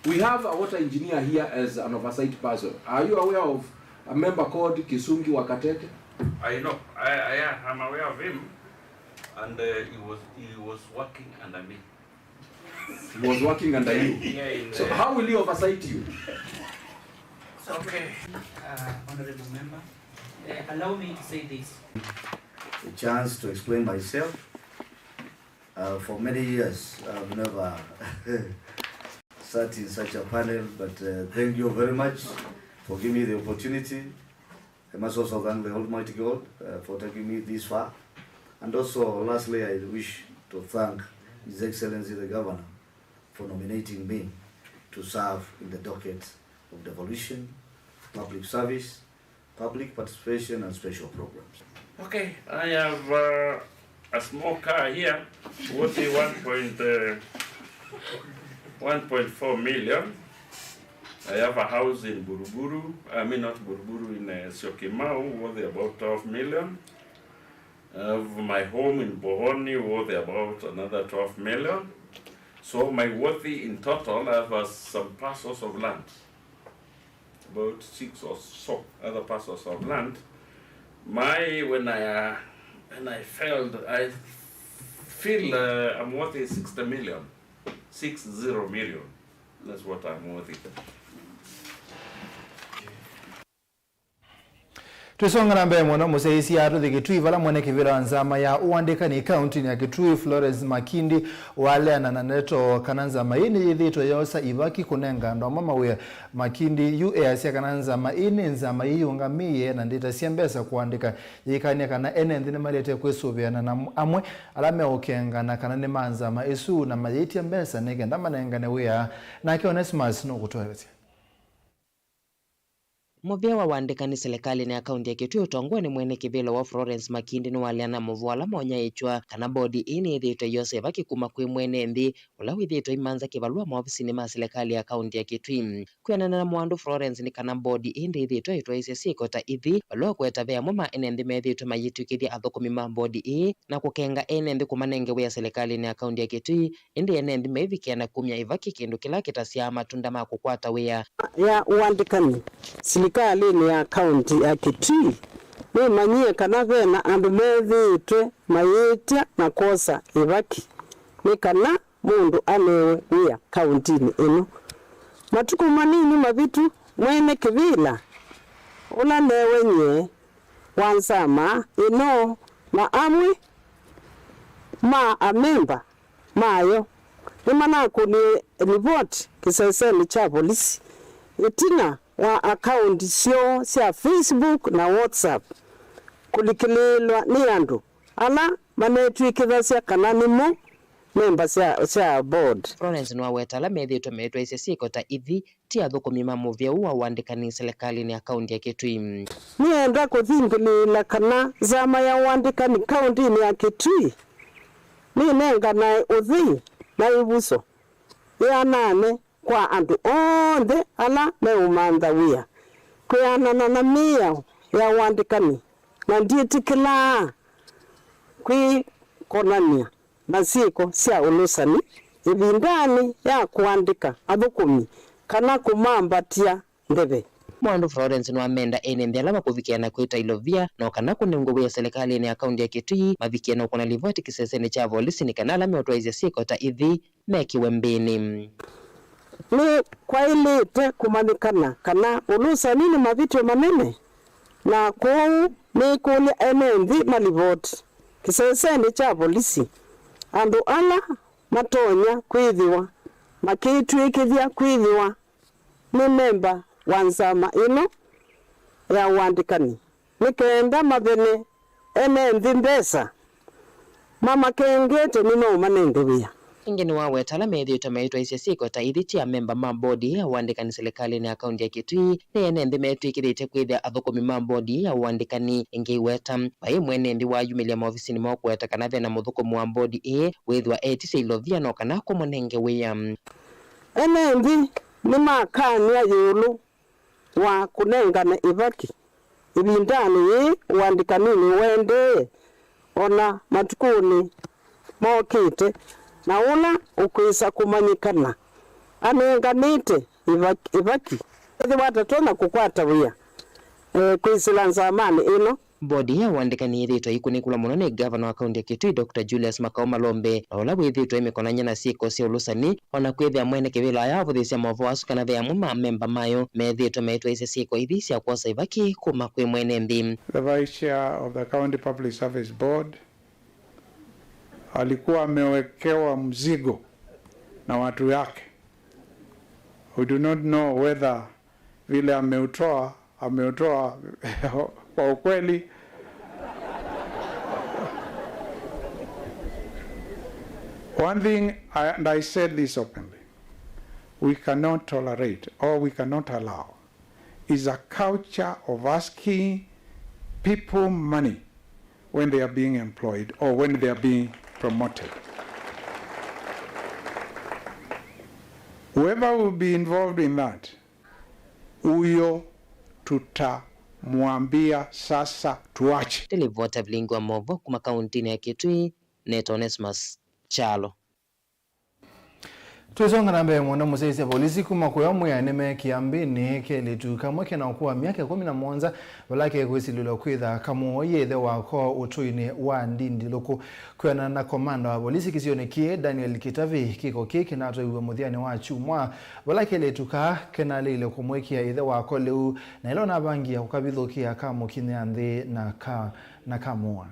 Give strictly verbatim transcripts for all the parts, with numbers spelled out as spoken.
We have a water engineer here as an oversight person. Are you aware of a member called Kisungi Wakatete? I know. I, I am aware of him, and uh, he was he was working under me. He was working under you. Yeah, in So the- how will he oversight you? Okay. Uh, Honorable Member, uh, allow me to say this. A chance to explain myself. Uh, for many years, I've never sat in such a panel, but uh, thank you very much for giving me the opportunity. I must also thank the Almighty God uh, for taking me this far. And also, lastly, I wish to thank His Excellency the Governor for nominating me to serve in the docket of devolution, public service, public participation, and special programs. Okay, I have uh, a small car here worth one point uh, one point four million. I have a house in Buruburu, I mean not Buruburu, in uh, Syokimau, worth about twelve million. I have my home in Bohoni, worth about another twelve million. So my worth in total, I have uh, some parcels of land, about six or so other parcels of land. My, when I uh, when I failed, I feel uh, I'm worth sixty million, six zero million. That's what I'm worth. Tũisonga na mbee mũno, mũsyaĩĩsya atũthi Kitui vala mwene kĩvĩla wa nzama ya ũandĩkani kauntinĩ ya Kitui, Florence Makindi, waleana na ndeto kana nzama ĩĩ nĩyĩthĩĩtwe yosa ivaki kũnenga andũ amwe mawĩa. Makindi yu easya kana nzama ĩĩ nĩ nzama yĩyĩũngamĩe na ndĩtasya mbesa kũandĩka, yĩkany'a kana ene nthĩ nĩmaĩlĩte kwĩsũvĩana na amwe ala meũkengana kana nĩ ma nzama ĩsu na mayĩtya mbesa nĩ kenda manengane wĩa. Nake Onesmus nũkũtũelesya. Mũvĩa wa ũandĩkani silikalĩnĩ ya kaunti ya Kitui ũtongoew'e nĩ mwene kĩvĩla wa Florence Makindi nĩwaleana na mũvũa ala monyaĩĩkw'a kana mbodi ĩĩ nĩyĩthĩĩtwe ĩyosa ĩvaki kuma kwĩ mwene nthĩ ũla wĩthĩĩtwe aimanza kĩvalũa maovisinĩ ma silikalĩ ya kaunti ya Kitui. Kwĩanana na Mwandũ Florence nĩ kana mbodi ĩĩ ndĩĩthĩĩtwe ĩtwaĩĩsya syĩko ta ithi, valũa kũweta ve amwe ma ene nthĩ methĩĩtwe mayĩtw'ĩkĩthya athũkũmi ma mbodi ĩĩ na kũkenga ene nthĩ kũmanenge wĩa silikalĩnĩ ya kaunti ya Kitui, ĩndĩ ene nthĩ maivikĩa na kumya ĩvaki kĩndũ kĩla kĩtasyaa matunda ma kũkwata wĩa. Ya ũandĩkani silikalĩnĩ ya kaunti ya Kitui nĩmanyie kana ve na andũ methĩĩtwe mayĩtya na kwosa ĩvaki nĩ kana mũndũ anewe wĩa kauntinĩ ĩno. Matukũ manini mavĩtu, mwene kĩvĩla ũla newe nyie wa nzama ĩno na amwe ma amemba mayo nĩmanakũnie livoti kĩsesenĩ kya volisi ĩtina wa akaunti syoo sya Facebook na WhatsApp kũlikĩlĩĩlwa nĩ andũ ala manetw'ĩkĩthasya kana nĩmo memba sya, sya board. Florence nĩwaweta ala methĩĩtwe meĩtwaĩĩsya syĩko ta ithi ti athũkũmi ma mũvĩa ũũ wa ũandĩkani silikalĩnĩ ya kaunti ya Kitui. Nĩenda kũthingĩlĩĩla kana nzama ya ũandĩkani kauntinĩ ya Kitui nĩnenganae ũthei na ĩvuso yĩanane kwa andũ onthe ala meũmantha wĩa kwĩanana na mĩao ya ũandĩkani, na ndyĩtĩkĩlaa kwĩkonany'a na syĩko sya ũlũsani ĩvindanĩ ya kũandĩka athũkũmi kana kũmambatya ndeve. Mwandũ Florence nĩwamenda ene nthĩ ala makũvikĩa na kwĩta ilovia no kana kũnengwe wĩa silikalĩnĩ ya kaunti ya Kitui mavikĩe na ũkũna livoti kĩsesenĩ kya volisi nĩ kana ala meũtwaĩĩsya syĩko ta ithi mekĩwe mbĩnĩ. Nĩ kwaĩlĩte kũmanyĩkana kana ũlũsani nĩ mavĩtyo manene, na kwoou nĩkũlya ene nthĩ malivoti kĩsesenĩ kya volisi andũ ala matonya kwĩthĩwa makĩtw'ĩkĩthya kwĩthĩwa nĩ memba wa nzama ĩno ya ũandĩkani nĩ kenda mavene ene nthĩ mbesa mamakengete nĩmaũmanenge wĩa. Ĩngĩ nĩwaweta ala methĩĩtwe maitwaĩsya syĩko ta ithi ti amemba ma mbodi ya ũandĩkani silikalĩnĩ ya kaunti ya Kitui, nĩ ene nthĩ metw'ĩkĩthĩtye kwĩthĩa athũkũmi ma mbodi ya ũandĩkani. Ĩngĩ iweta, vai mwene nthĩ wayumĩlya maovisinĩ moo kũweta kana ve na mũthũkũmi wa mbodi ĩĩ wĩthĩwa etisya ilovia no kana kũmũnenge wĩa. Ene nthĩ nĩmakany'a ĩũlũ wa kũnengane ĩvaki ĩvindanĩ yĩĩ ũandĩkanĩnĩ ũendee o na matukũnĩ mokĩte na ũla ũkwĩsa kũmanyĩkana Anenganĩte ĩvaki, ĩvaki ĩthĩwa atatonya kũkwata wĩa, e, kwĩsĩla nzamanĩ ĩno. Bodi ya ũandĩkani yĩthĩĩtwe ĩkunĩkĩlwa mũno nĩ ngavana wa kaunti ya Kitui, Doctor Julius Makau Malombe, na ũla wĩthĩĩtwe ĩmĩkonany'a na syĩko sya ũlũsani, o na kwĩthĩa mwene kĩvĩla ayavũthĩĩsya maũvoo asu kana ve amwe ma amemba mayo methĩĩtwe maitwaĩĩsya syĩko ithi sya kwosa ĩvaki kuma kwĩ mwene nthĩ. The Vice Chair of the County Public Service Board alikuwa amewekewa mzigo na watu yake. We do not know whether vile ameutoa, ameutoa kwa ukweli. One thing, I, and I said this openly, we cannot tolerate or we cannot allow is a culture of asking people money when they are being employed or when they are being promoted. Whoever will be involved in that, huyo tutamwambia sasa tuache. Nĩ livoti ya vilingi wa maũvoo kuma kauntinĩ ya Kitui, nĩtawa Onesmus Kyalo. Twĩsonga na mbee mũno, mũsyaĩĩsya polisi kuma kũya Mwea nĩmeekie ambĩnĩ kelĩtu kamwe kena ũkũũ wa myaka ĩkũmi na mũonza, vala kekwĩsilĩlwa kwĩtha kamũoie ĩthe wako ũtũinĩ wa ndindilũkũ. Kwĩanana na komanda wa polisi kĩsionĩ kĩĩ, Daniel Kĩtavi, kĩko kĩĩ kĩnatwaiwe mũthyanĩ wa kyumwa, vala kelĩtu kaa kenaleile kũmwĩkĩa ĩthe wako lĩu, na ĩla ũnavangie kũkavithũkĩa kamũkinyĩa nthĩ na ka, na kamũa.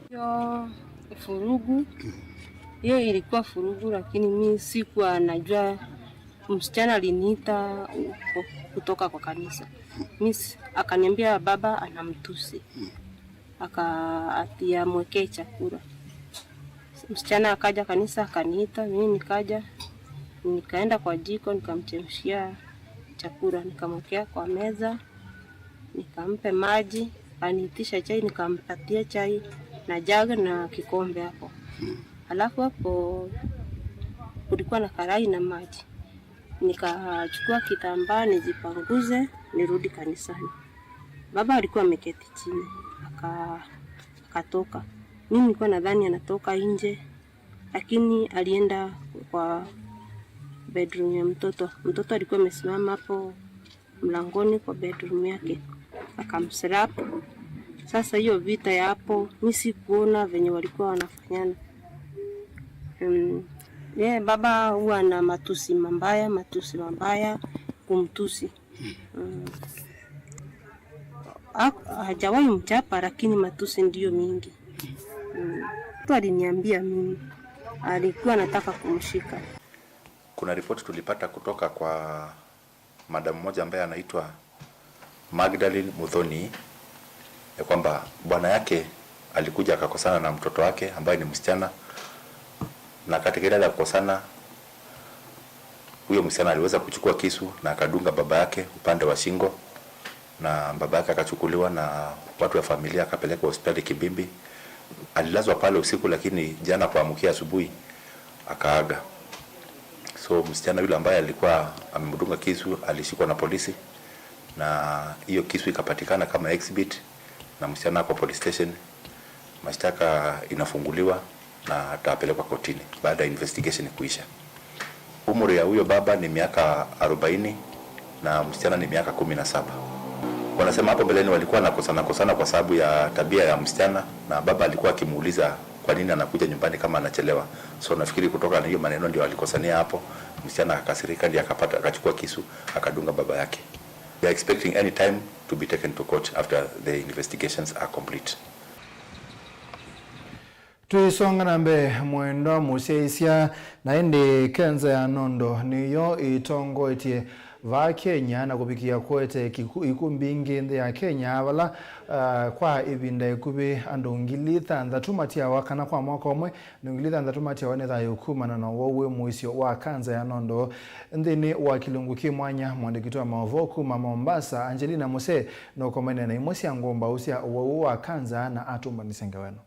Hiyo furugu, hiyo ilikuwa furugu, lakini mi sikuwa najua. Msichana aliniita ku-, kutoka kwa kanisa. Miss akaniambia baba anamtusi. Aka-, ati amwekee chakula. Msichana akaja kanisa akaniita, mimi nikaja, nikaenda kwa jiko nikamchemshia chakula, nikamwekea kwa meza, nikampe maji, aniitisha chai, nikampatia chai na jagi na kikombe hapo. Alafu hapo kulikuwa na karai na maji. Nikachukua kitambaa nijipanguze, nirudi kanisani. Baba alikuwa ameketi chini, aka-, akatoka. Mimi nilikuwa nadhani anatoka nje, lakini alienda kwa bedroom ya mtoto. Mtoto alikuwa amesimama hapo mlangoni kwa bedroom yake, akamslap. Sasa hiyo vita ya hapo, mi sikuona venye walikuwa wanafanyana. Mm, ye baba huwa na matusi mabaya, matusi mabaya, kumtusi. Mm. Ha-, hajawahi mchapa, lakini matusi ndiyo mingi. Mm. Tu aliniambia mimi, alikuwa anataka kumshika. Kuna ripoti tulipata kutoka kwa madam mmoja ambaye anaitwa Magdalene Muthoni, ya kwamba bwana yake alikuja akakosana na mtoto wake ambaye ni msichana, na katika ile hali ya kukosana, huyo msichana aliweza kuchukua kisu na akadunga baba yake upande wa shingo, na baba yake akachukuliwa na watu wa familia akapelekwa hospitali Kibimbi. Alilazwa pale usiku, lakini jana kuamkia asubuhi akaaga. So msichana yule ambaye alikuwa amemdunga kisu alishikwa na polisi, na hiyo kisu ikapatikana kama exhibit, na msichana ako police station. Mashtaka inafunguliwa na atapelekwa kotini baada ya investigation kuisha. Umri ya huyo baba ni miaka arobaini na msichana ni miaka kumi na saba. Wanasema hapo mbeleni walikuwa wanakosana kosana kwa sababu ya tabia ya msichana, na baba alikuwa akimuuliza kwa nini anakuja nyumbani kama anachelewa. So nafikiri kutoka na hiyo maneno ndio alikosania hapo, msichana akakasirika, ndiye akapata, akachukua kisu, akadunga baba yake. We are expecting any time to be taken to court after the investigations are complete. Tũisonga na mbee, mwendwa mũsyaĩĩsya, na ĩndĩ kenza ya nondo nĩyo ĩtongoetye vaa Kenya na kũvikĩa kũete kiku-, ikumbi ingĩ nthĩ ya Kenya, vala, ah, kwa ĩvinda ĩkuvĩ andũ ngili thanthatũ matiawa, kana kwa mwaka ũmwe andũ ngili thanthatũ matiawa nĩ thayũ kumana na ũwau wĩ mũisyo wa kanza ya nondo. Nthĩnĩ wa kĩlungu kĩ mwanya, mwandĩki witũ wa maũvoo kuma Mombasa, Angelina Muse, nũkomene na imwe sya ngũmbaũ sya ũwau ũũ wa kanza na atũmbanĩsya ngewa ĩno.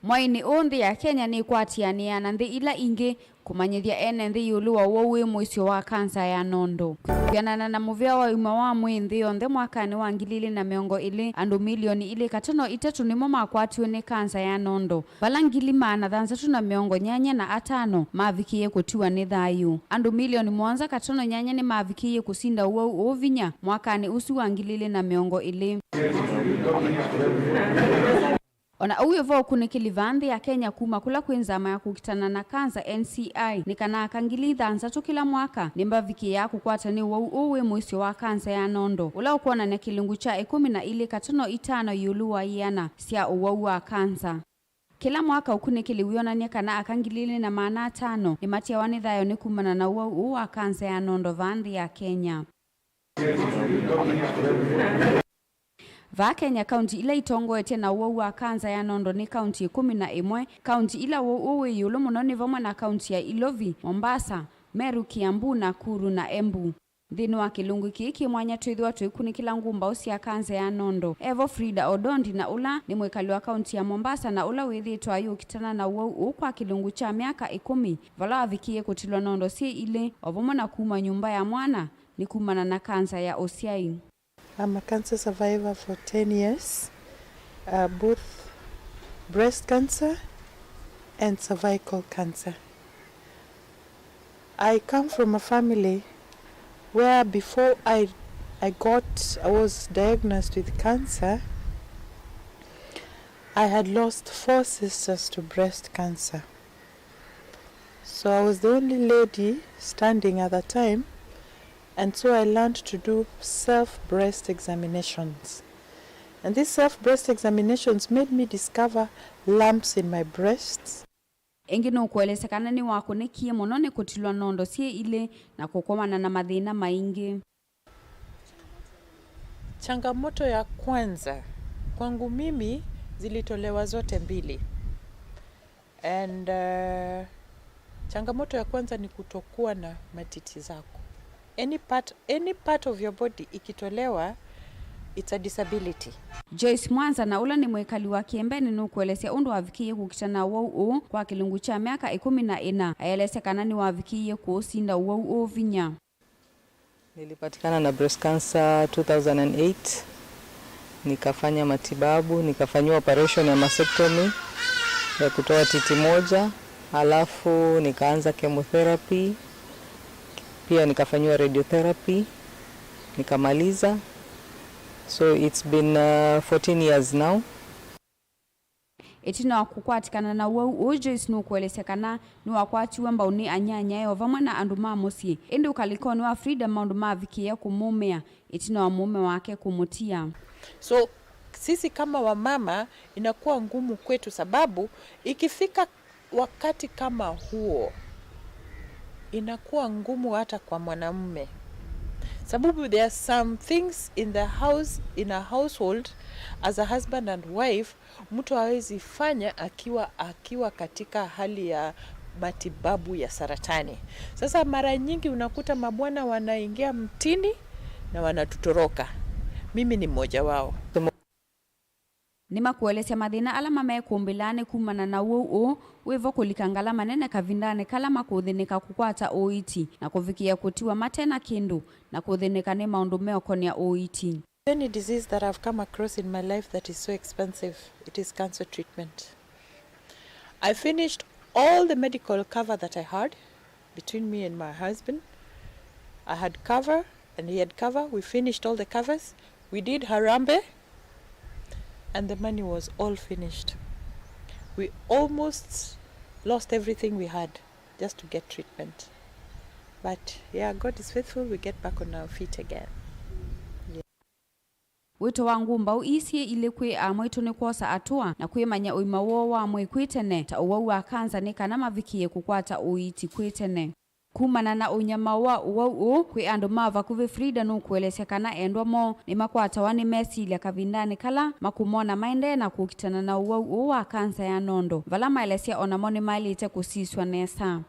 Mwaĩnĩ ũũ, nthĩ ya Kenya nĩkwatĩanĩaa na nthĩ ila ingĩ kũmanyĩthya ene nthĩ ĩũlũ wa ũwau wĩ mũisyo wa kanza ya nondo. Kwĩanana na mũvĩa wa ũima wa mwĩĩ nthĩ yonthe mwakanĩ wa ngili ilĩ na mĩongo ĩlĩ, andũ milioni ilĩ katono itatũ nĩmo makwatiwe nĩ kanza ya nondo, vala ngili maana thanthatũ na mĩongo nyanya na atano mavikĩie kũtiwa nĩ thayũ. Andũ milioni mũonza katono nyanya nĩmavikĩie kũsinda ũwau ũũ vinya mwakanĩ ũsu wa ngili ilĩ na mĩongo ĩlĩ. O na ũu wĩ vo, ũkunĩkĩli vaa nthĩ ya Kenya kuma kũla kwĩ nzama ya kũkitana na kanza, N C I, nĩ kana aka ngili thanthatũ kĩla mwaka nĩmavikĩaa kũkwatwa nĩ ũwau ũũ wĩ mũisyo wa kanza ya nondo, ũla ũkwonany'a kĩlungu kya ĩkũmi na ilĩ katono itano ĩũlũ wa ĩana sya ũwau wa kanza. Kĩla mwaka ũkunĩkĩli wĩonany'a kana aka ngili ilĩ na maana atano nĩmatiawa nĩ thayũ nĩ kumana na ũwau ũũ wa kanza ya nondo vaa nthĩ ya Kenya. Vaa Kenya, kaunti ila itongoetye na ũwau wa kanza ya nondo nĩ kaunti ĩkũmi na ĩmwe. Kaunti ila ũwau ũũ wĩ ĩũlũ mũno nĩ vamwe na kaunti ya Ilovi, Mombasa, Meru, Kiambu, Nakuru na Embu. Nthĩnĩ wa kĩlungu kĩĩ kĩ mwanya twĩthĩwa tũikunĩkĩla ngũmbaũ sya kanza ya nondo, e vo Frida Odondi, na ũla nĩ mwĩkali wa kaunti ya Mombasa na ũla wĩthĩĩtwe ayũkitana na ũwau ũũ kwa kĩlungu kya myaka ĩkũmi, vala wavikĩie kũtilwa nondo syĩ ilĩ, o vamwe na kumwa nyũmba ya mwana nĩ kumana na kanza ya ũsyai. I'm a cancer survivor for ten years, uh, both breast cancer and cervical cancer. I come from a family where before I, I got, I was diagnosed with cancer, I had lost four sisters to breast cancer. So I was the only lady standing at the time, and so I learned to do self breast examinations. And these self breast examinations made me discover lumps in my breasts. Ĩngĩ nũkũelesya kana nĩwakũnĩkie mũno nĩ kũtilwa nondo syĩ ilĩ na kũkomana na mathĩna maingĩ. Changamoto ya kwanza kwangu mimi zilitolewa zote mbili. And uh, changamoto ya kwanza ni kutokuwa na matiti zako. Any part, any part of your body ikitolewa, it's a disability. Joyce Mwanza, na ũla nĩ mwĩkali wa Kĩembeni, nũkũelesya ũndũ wavikĩie kũkitana na ũwau ũũ kwa kĩlungu kya myaka ĩkũmi na ĩna. Aelesya kana nĩwavikĩie kũũsinda ũwau ũũ vinya. Nilipatikana na breast cancer two thousand and eight. Nikafanya matibabu, nikafanyiwa operation ya mastectomy ya kutoa titi moja, alafu nikaanza chemotherapy, pia nikafanyiwa radiotherapy, nikamaliza. So it's been uh, fourteen years now. Ĩtina wa kũkwatĩkana na ũwau ũũ, Joyce nũkũelesya kana nĩwakwatiwe mbau nĩ anyanyae o vamwe na andũ ma mũsyĩ. Ĩndĩ ũkalĩkonĩ wa Frida, maũndũ mavikĩĩa kũmũmĩa ĩtina wa mũũme wake kũmũtia. So sisi kama wamama inakuwa ngumu kwetu, sababu ikifika wakati kama huo inakuwa ngumu hata kwa mwanamume, sababu there are some things in the house, in a household, as a husband and wife, mtu hawezi fanya akiwa, akiwa katika hali ya matibabu ya saratani. Sasa mara nyingi unakuta mabwana wanaingia mtini na wanatutoroka. Mimi ni mmoja wao. Nĩmakũelesya mathĩna ala mamekũmbĩlaa nĩ kumana na ũwau ũũ wĩ vo kũlika ngalama nene kavindanĩ kala makũthĩnĩka kũkwata ũiiti na kũvikĩĩa kũtiwa mate na kĩndũ na kũthĩnĩka nĩ maũndũ meũkonea ũiiti. Any disease that I've come across in my life that is so expensive, it is cancer treatment. I finished all the medical cover that I had between me and my husband. I had cover and he had cover. We finished all the covers. We did Harambee and the money was all finished. We almost lost everything we had just to get treatment. But yeah, God is faithful. We get back on our feet again. Wĩto wa ngũmbaũ ii syĩ ilĩ kwĩ amwaitũ nĩ kwosa atũa na kwĩmanya ũima woo wa mwĩĩ kwĩ tene, ta ũwau wa kanza, nĩ kana mavikĩĩe kũkwata ũiiti kwĩ tene. Kumana na ũnyamao wa ũwau ũũ, kwĩ andũ ma vakuvĩ Frida nũkũelesya kana endwa moo nĩmakwatawa nĩ mesilya kavindanĩ kala makũmona maendee na kũkitana na ũwau ũũ wa kanza ya nondo, vala maelesya o namo nĩmaĩlĩte kũsisw'a nesa.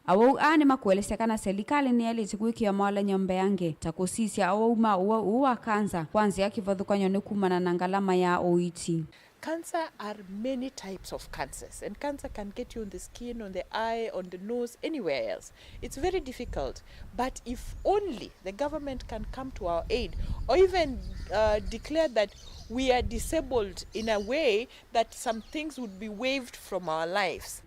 Awau aa nĩmakũelesya kana selikalĩ nĩyaĩlĩte kwĩkĩa mawalany'o mbeange, ta kũsisya awau ma ũwau ũũ wa kanza kwa nzĩa kĩvathũkany'o nĩ kumana na ngalama ya ũiiti. Cancer are many types of cancers, and cancer can get you on the skin, on the eye, on the nose, anywhere else. It's very difficult, but if only the government can come to our aid, or even, uh, declare that we are disabled in a way that some things would be waived from our lives.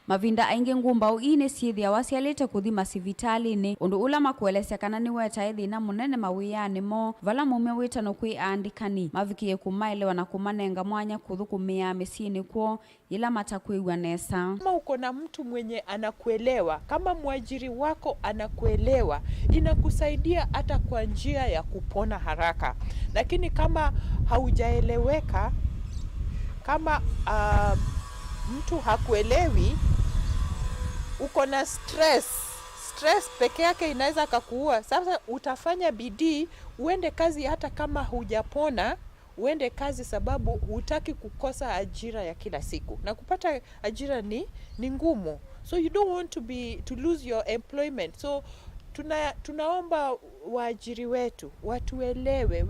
Mavinda aingĩ ngũmbaũ ii nĩsyĩthĩawa syalĩte kũthi masivitalĩnĩ, ũndũ ũla makũelesya kana nĩwetae thĩna mũnene mawĩanĩ moo, vala maumya wĩtano kwĩ aandĩkani mavikĩe kũmaelewa na kũmanenga mwanya kũthũkũmĩaa mĩsyĩnĩ kwoo yĩla matakwĩw'a nesa. Kama uko na mtu mwenye anakuelewa, kama mwajiri wako anakuelewa, inakusaidia hata kwa njia ya kupona haraka. Lakini kama haujaeleweka, kama, ah, mtu hakuelewi, uko na stress, stress peke yake inaweza kakuua. Sasa utafanya bidii uende kazi hata kama hujapona, uende kazi sababu hutaki kukosa ajira ya kila siku. Na kupata ajira ni, ni ngumu. So you don't want to be, to lose your employment. So tuna, tunaomba waajiri wetu watuelewe.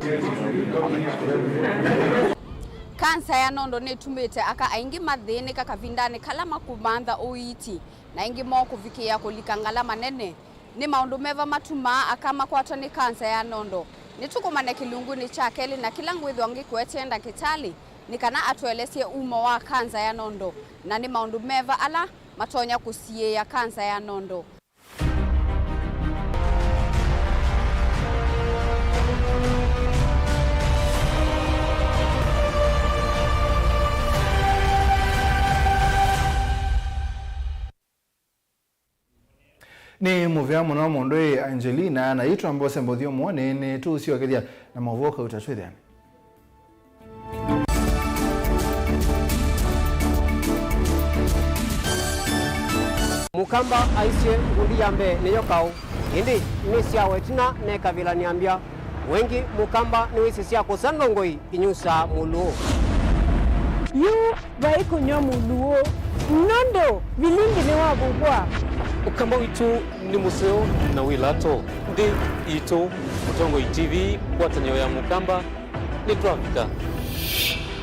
Kanza ya nondo nĩtumĩte aka aingĩ mathĩnĩka kavindanĩ kala makũmantha ũiiti, na aingĩ moo kũvikĩĩa kũlika ngalama nene. Nĩ maũndũ meva matumaa aka makwatwa nĩ kanza ya nondo? Nĩtũkũmane kĩlungunĩ kya kelĩ, na kĩla ngwĩthwa ngĩkũetee ndakĩtalĩ nĩ kana atũelesye umo wa kanza ya nondo, na nĩ maũndũ meva ala matonya kũsiĩĩa kanza ya nondo. Nĩ mũvea mũno mũndũ ĩ Angelina, na itwamba ũsembo ũthyũmũonĩ nĩ tũũsyokethya na maũvoo kauta twĩthĩane. Mũkamba aisye ngundi ya mbee nĩyo kaũ, ĩndĩ nĩ syawa ĩtina nekavĩla nĩambya. Wengĩ Mũkamba nĩwĩsĩ sya kũsa ndongoi inyusaa mũlũũ. Yu vai kũnyw'a mũlũũ, nũndũ vilingi nĩwavuvwa. Ũkamba witũ nĩ mũseo na wĩ lato. Nthĩ yitũ, Mũtongoi T V, ngwatanĩo ya Mũkamba, nĩtwavika.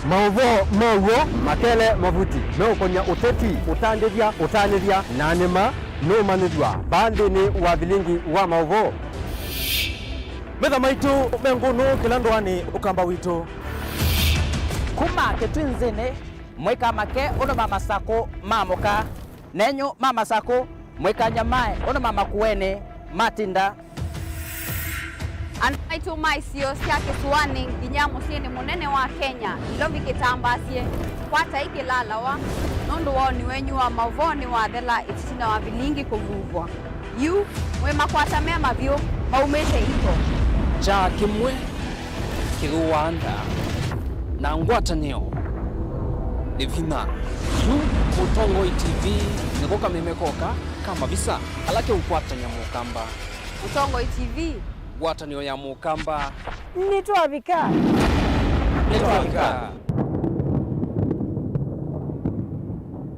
Maũvoo ma w'o makele mavuti meũkonya ũteti, ũtandĩthya, ũtanĩthya, na nĩma nũũmanyĩthw'a vaa nthĩnĩ wa vilingi wa maũvoo. Metha maitũ me ngũnũ kĩla ndũanĩ Ũkamba witũ. Kuma Kĩtwinzĩnĩ, mũikamake ũndũ ma Masakũ maamũka, nenyu ma Masakũ mũikanyamae ũndũ ma Makuenĩ matinda. Andũ maitũ ma isio sya kĩsũanĩ nginya mũsyĩnĩ mũnene wa Kenya, Nairobi kĩtambaasye, kwatai kĩlalawa, nũndũ woni wenyu wa maũvoo nĩwathela ĩtina wa vilingi kũvuvwa. Yu, mwĩ makwata me mavyũ maumĩte iko. Kyaa kĩmwe kĩthũaa nda, na ngwatanĩo nĩ vinya. Yu Mũtongoi T V nĩko kameme koka ka mavisa ala keũkwatany'a Mũkamba. Mũtongoi T V. Ngwatanĩo ya Mũkamba. Nĩtwavika. Nĩtwavika.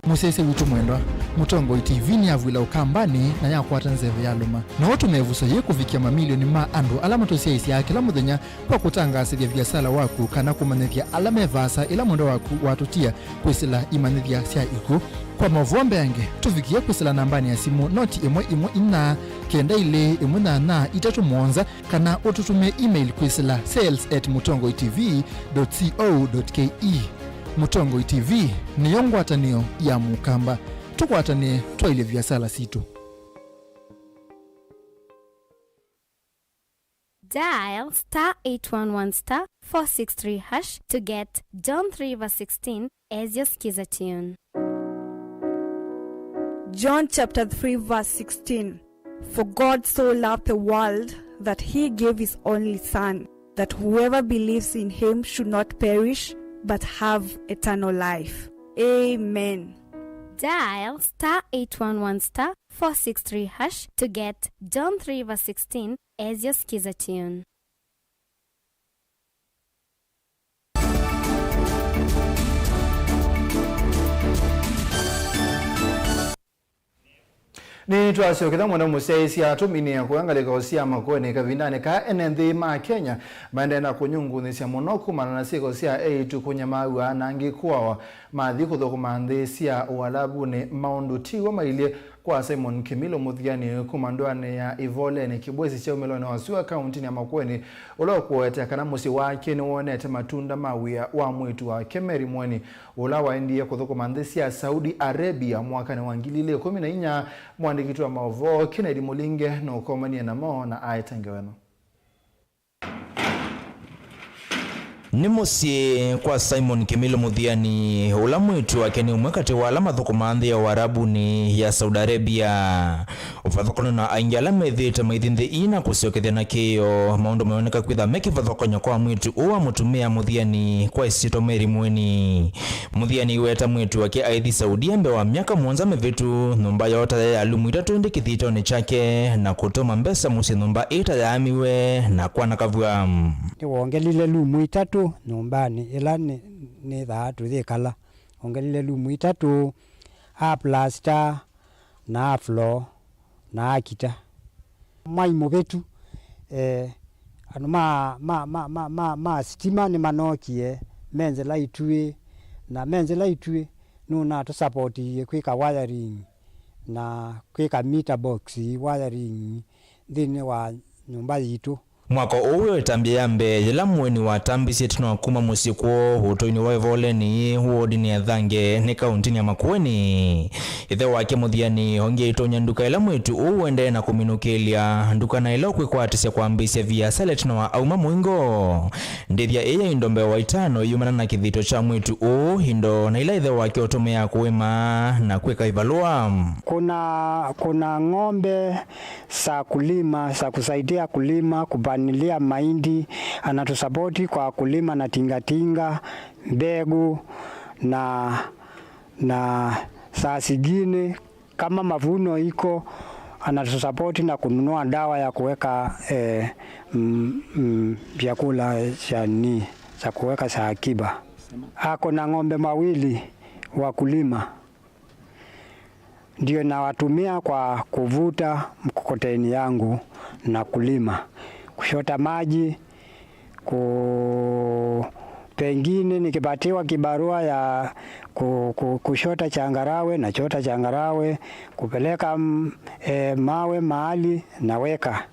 Mũsyaĩĩsya witũ mwendwa, Mũtongoi T V nĩyavw'ĩla Ũkambanĩ na yakwata nzeve yalũma. No ũtũme ĩvuso yĩĩ kũvikĩa mamilioni ma andũ ala matũsyaĩĩsyaa kĩla mũthenya kwa kũtangaasĩthya viasala waku kana kũmanyĩthya ala me vaasa ĩla mwendwa waku watũtia kwĩsĩla imanyĩthya sya ikw'ũ. Kwa maũvoo mbeange, tũvikĩe kwĩsĩla nambanĩ ya simũ noti ĩmwe ĩmwe inya kenda ilĩ ĩmwe nyanya itatũ mũonza, kana ũtũtũmĩe email kwĩsĩla sales at mũtongoi T V dot co dot K E. Mũtongoi T V nĩyo ngwatanĩo ya Mũkamba. Tũkwatanĩe twaĩlye viasala sitũ. Dial star eight one one star four six three hash to get John three verse sixteen as your skiza tune. John chapter three verse sixteen. For God so loved the world that he gave his only Son, that whoever believes in him should not perish but have eternal life. Amen. Dial star eight one one star four six three hash to get John three verse sixteen as your skiza tune. Nĩ Nĩtwasyokethya mũno mũsyaĩĩsya tũminĩe kũya ngalĩko sya Makueni kavindanĩ kaa ene nthĩ ma Kenya maendee na kũnyungunyĩsya mũno kumana na syĩko sya eĩtu kũnyamaaw'a na angĩ kũawa mathi kũthũkũma nthĩ sya Ũalavunĩ. Maũndũ ti w'o mailyĩ kwa Simon Kĩmilũ Mũthiani kuma ndũanĩ ya Ivoleni, kĩvw'ĩsĩ kya umĩlonĩ wa sua kauntinĩ ya Makueni, ũla ũkũete kana mũsyĩ wake nĩwonete matunda ma wĩa wa mwĩĩtu wake Mary Mweni, ũla waendie kũthũkũma nthĩ sya Saudi Arabia mwakanĩ wa ngili ilĩ ikũmi na inya. Mũandĩki witũ wa maũvoo Kennedy Mũlinge nũkomanie namo na aete ngewa ĩno. Nĩ mũsyĩ kwa Simon Kĩmilũ Mũthiani, ũla mwĩĩtu wake nĩ ũmwe katĩ wa ala mathũkũmaa nthĩ ya Ũarabunĩ ya Saudi Arabia. Ũvathũkano na aingĩ ala methĩĩte maithi nthĩ ii na kũsyokethya na kĩĩo, maũndũ meoneka kwĩtha me kĩvathũkany'o kwa mwĩĩtu ũũ wa mũtumĩa Mũthiani kwa ĩsyĩtwa Mary Mweni. Mũthiani aiweta mwĩĩtu wake aithi Saudi mbee wa myaka mũonza mĩvĩtu, nyũmba yoo ta yaĩ ya lumu itatũ ĩndĩ kĩthitonĩ kyake, na kũtũma mbesa mũsyĩ nyũmba ĩtayaamiwe na kwanakavw'a. Nĩwongelile lumu itatũ nyũmbanĩ ĩla nĩ- nĩthaa tũyĩkala. Ongelile lumu itatũ, a plasta, na a floor, na a kita. Mwai mũvĩtu, eh, andũ ma, ma, ma, ma, ma, ma sitima nĩmanokie me nzĩla ituĩ, na me nzĩla ituĩ nũnatũsapotiie kwĩka wiring na kwĩka meter box wiring nthĩnĩ wa nyũmba yitũ. Mwako ũũ wĩ o ĩtambya ya mbee yĩla Mweni watambisye ĩtina wa kuma mũsyĩ kwoo ũtũinĩ wa Ĩvoleni, wodinĩ ya Thange, nĩ kauntinĩ ya Makueni. Ĩthe wake Mũthiani ongie aitonya nduka ĩla mwĩĩtu ũũ ũendee na kũminũkĩlya, nduka na ĩla ũkwĩkwatĩsya kwambĩĩsya viasala ĩtina wa auma mũingo. Ndĩthya ĩĩ ya indo mbee wa itano yumana na kĩthito kya mwĩĩtu ũũ, indo na ila ĩthe wake ũtũmĩaa kũĩma na kwĩka ivalũa. Kuna, kuna ng'ombe za kulima, za kusaidia kulima, kupalilia mahindi, anatusapoti kwa kulima na tingatinga, mbegu na, na saa zingine kama mavuno iko, anatusapoti na kununua dawa ya kuweka, eh, mm, mm, vyakula cha ni, cha kuweka za akiba. Ako na ng'ombe mawili wa kulima. Ndio nawatumia kwa kuvuta mkokoteni yangu na kulima, kushota maji, ku-, pengine nikipatiwa kibarua ya ku-, ku-, kushota changarawe, nachota changarawe, kupeleka, mm, eh, mawe mahali, naweka.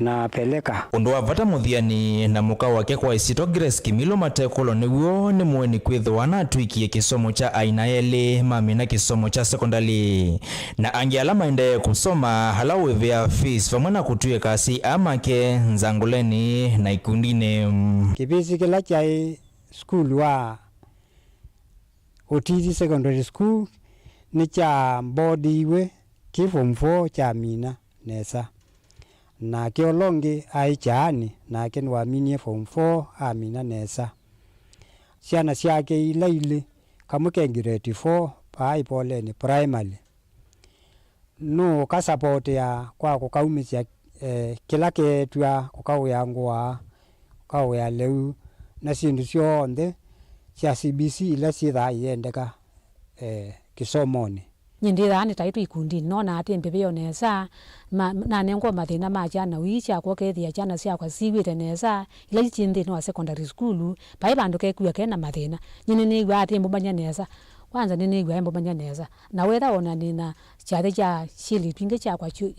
Napeleka. Ũndũ wa vata Mũthiani na mũka wake kwa ĩsyĩtwa Grace Kĩmilũ matekũlwa nĩw'o nĩ Mweni kwĩthĩwa anatw'ĩkie kĩsomo kya aina elĩ, mamina kĩsomo kya sekondalĩ, na angĩ ala maendee kũsoma, ala ũĩvĩa fees, vamwe na kũtw'ĩka asyai aa make nzangũlenĩ na ikundinĩ. Kĩvĩsĩ kĩla kyaĩ sukulu wa Ũtithi Secondary School nĩkyambodiiwe kĩ form four kyamina nesa. Nake ũla ũngĩ aĩ kyaanĩ, nake nĩwaminie form four amina nesa. Syana syake ila ilĩ, kamwe ke ngireti four vaa Ĩvoleni Primary. Nũũkasapotea kwa kũkaumĩsya, eh, kĩla keetw'a, kũkaũĩa ngũa, kũkaũĩa lĩu, na syĩndũ syonthe sya C B C ila syĩthaa iyendeka, eh, kĩsomonĩ. Nyie ndĩthaa nĩtaĩtwe ikundinĩ, nonaa atĩ mbĩvĩo nesa, ma-, nanengwa mathĩna ma kyana ii kyakwa, ũkethĩa kyana syakwa siw'ĩte nesa, ila syĩ nthĩnĩ wa secondary school, vai vandũ kekw'a kena mathĩna. Nyie nĩnĩw'aa atĩ mbũmany'a nesa, kwanza nĩnĩw'aa mbũmany'a nesa. Na wetha ona nĩ na kyathĩ kya syĩlĩtu ingĩ kyakwa kyu-,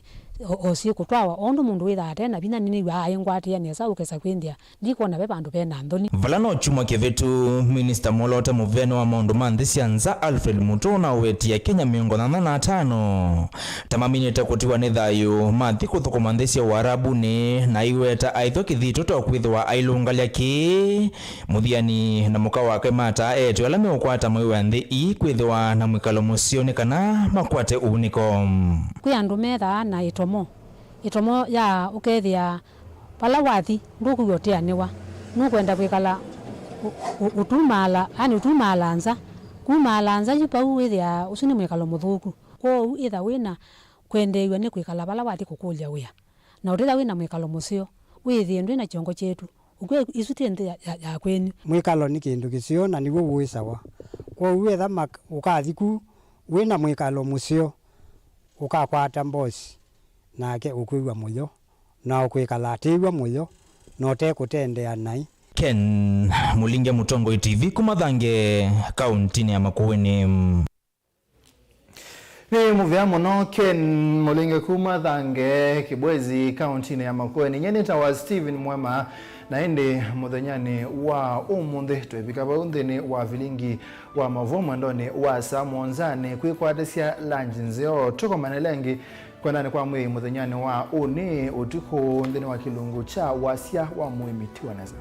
o, o syĩkũtwawa, o ũndũ mũndũ wĩthaa ate na vinya, nĩnĩw'aa aingwatĩĩa nesa ũkesa kwĩnthĩa, ndikwona ve vandũ ve na nthoni. Vala no kyumwa kĩvĩtu, Minista Mwolote Mũvene wa maũndũ ma nthĩ sya nza Alfred Mutua ũnawetie Akenya mĩongo nyanya na atano ta maminĩte kũtiwa nĩ thayũ mathi kũthũkũma nthĩ sya Ũarabunĩ, na aiweta aĩthwa kĩthito to kwĩthĩwa ailũngalya kĩĩ. Mũthiani na mũka wake mataa eĩtu ala meũkwata mawĩa nthĩ ii kwĩthĩwa na mwĩkalo mũseo nĩ kana makwate ũunĩko. Kwĩ andũ methaa na ĩtomo, ĩtomo ya ũkethĩa vala wathi ndũkwĩw'a ũteanĩwa, nũkwenda kwĩkala ũ-, ũ-, ũtumaala, yani ũtumaala nza. Kumaala nza yu vau wĩthĩaa ũsu nĩ mwĩkalo mũthũku. Kwoou ĩtha wĩ na kwendeew'a nĩ kwĩkala vala wathi kũkũlya wĩa. Na ũtĩtha wĩ na mwĩkalo mũseo, wĩthĩe ndwĩ na kyongo kyetu, ũkw'a isu ti nthĩ ya, ya, ya kwenyu. Mwĩkalo nĩ kĩndũ kĩseo na nĩw'o wũĩsawa. Kwoou etha mak-, ũkathi ku wĩ na mwĩkalo mũseo, Ũkakwata mbosi, nake ũkwĩw'a mũyo, na ũkwĩkala atĩĩw'a mũyo, na ũtekũtendea naĩ. Ken Mũlinge, Mũtongoi T V, kuma Thange, kauntinĩ ya Makueni. Nĩ mũvea mũno Ken Mũlinge kuma Thange, Kibwezi, kauntinĩ ya Makueni. Nyie nĩtawa Stephen Mwema, na ĩndĩ mũthenyanĩ wa ũmũnthĩ twĩvika vau nthĩnĩ wa vilingi wa maũvoo mwendonĩ wa saa mũonza. Nĩ kwĩkwatĩsya lunch nzeo, tũkomane lengi kwendanĩ kwa mwĩĩ mũthenyanĩ wa ũnĩ ũtukũ nthĩnĩ wa kĩlungu kya wasya wa mũĩmi. Tiwa nesa.